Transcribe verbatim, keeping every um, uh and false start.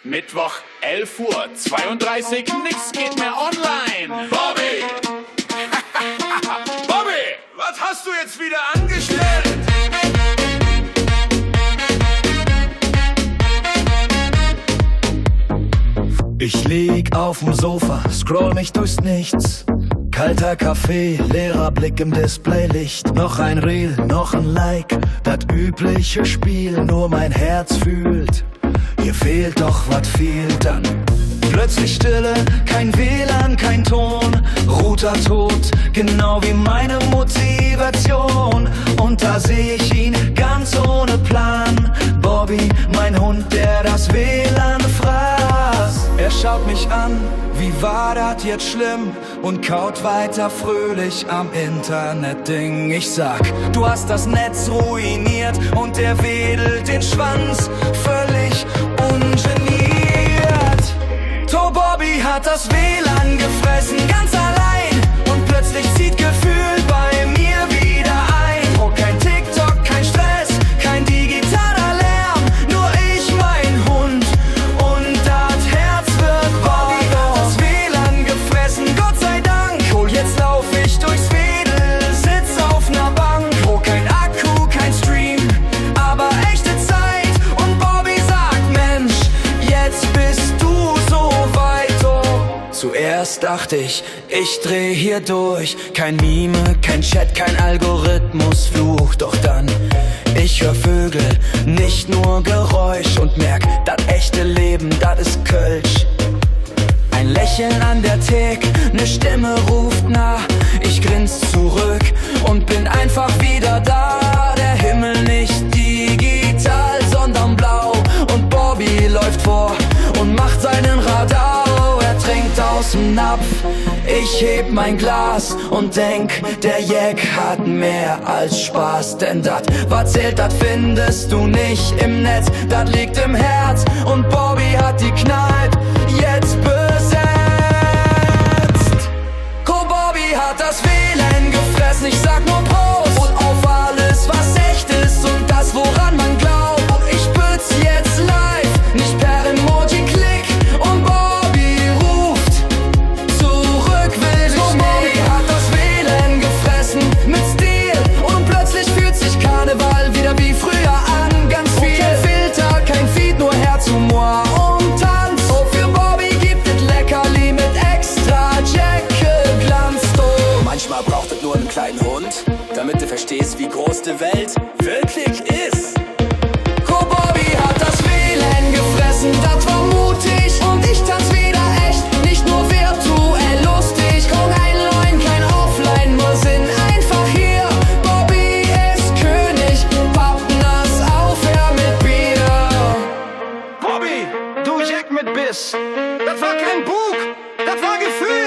Mittwoch, elf Uhr zweiunddreißig, nix geht mehr online. Bobby! Bobby, was hast du jetzt wieder angestellt? Ich lieg auf dem Sofa, scroll mich durchs Nichts. Kalter Kaffee, leerer Blick im Display, Licht. Noch ein Reel, noch ein Like, das übliche Spiel, nur mein Herz fühlt, hier fehlt doch was, fehlt dann. Plötzlich Stille, kein W L A N, kein Ton, Router tot, genau wie meine Motivation. Und da seh ich ihn ganz ohne Plan. Bobby, mein Hund, der das W L A N fraß. Er schaut mich an, wie war das jetzt schlimm? Und kaut weiter fröhlich am Internetding. Ich sag: „Du hast das Netz ruiniert“, und er wedelt den Schwanz, völlig ungeniert. To Bobby hat das W L A N gefressen, ganz allein. Und plötzlich zieht gefühlt bei mir wieder ein. Oh, kein TikTok, kein Stress, kein digitaler Lärm, nur ich, mein Hund und das Herz wird warm. Bobby hat das W L A N gefressen, Gott sei Dank. Oh, jetzt lauf ich durchs Wedel, sitz auf ner Bank. Oh, kein Akku, kein Stream, aber echte Zeit. Und Bobby sagt: „Mensch, jetzt bist du so weit.“ Oh, zuerst dacht ich, ich dreh hier durch. Kein Meme, kein Chat, kein Algorithmusfluch. Doch dann, ich hör Vögel, nicht nur Geräusch, und merk, dat echte Leben, dat is Kölsch. Ein Lächeln an der Thek, ne Stimme ruft nah. Ich grins zurück und bin einfach wieder da. Der Himmel nicht digital, sondern blau. Und Bobby läuft vor und macht seinen Radau. Er trinkt aus dem Napf, ich heb mein Glas und denk, der Jeck hat mehr als Spaß. Denn dat, wat zählt, dat findest du nicht im Netz, dat liegt im Herz. Und Bobby hat die Kneip jetzt besetzt. Ko Bobby hat das W L A N gefressen, ich sag nur Prost. Und auf alles, was echt ist und das, woran man glaubt. Und ich bütz jetzt live, nicht per Emoji-Klick. Und Bobby ruft zurück, will nicht. Bobby hat das W L A N gefressen mit Stil. Und plötzlich fühlt sich Karneval wieder wie früher an. Ganz viel. Kein Filter, kein Feed, nur Herz, Humor und Tanz. Und für Bobby gibt es Leckerli mit extra Jackeglanz. Manchmal braucht es nur einen kleinen Hund, damit du verstehst, wie groß die Welt wirklich ist. Ko Bobby hat das W L A N gefressen, dat war mutig. Und ich tanz wieder echt, nicht nur virtuell lustig. Kong ein Line, kein Offline, mer sin einfach hier. Bobby ist König, Pappnass, aufher mit Bier. Bobby, du Jeck mit Biss, dat war kein Bug, dat war Gefühl.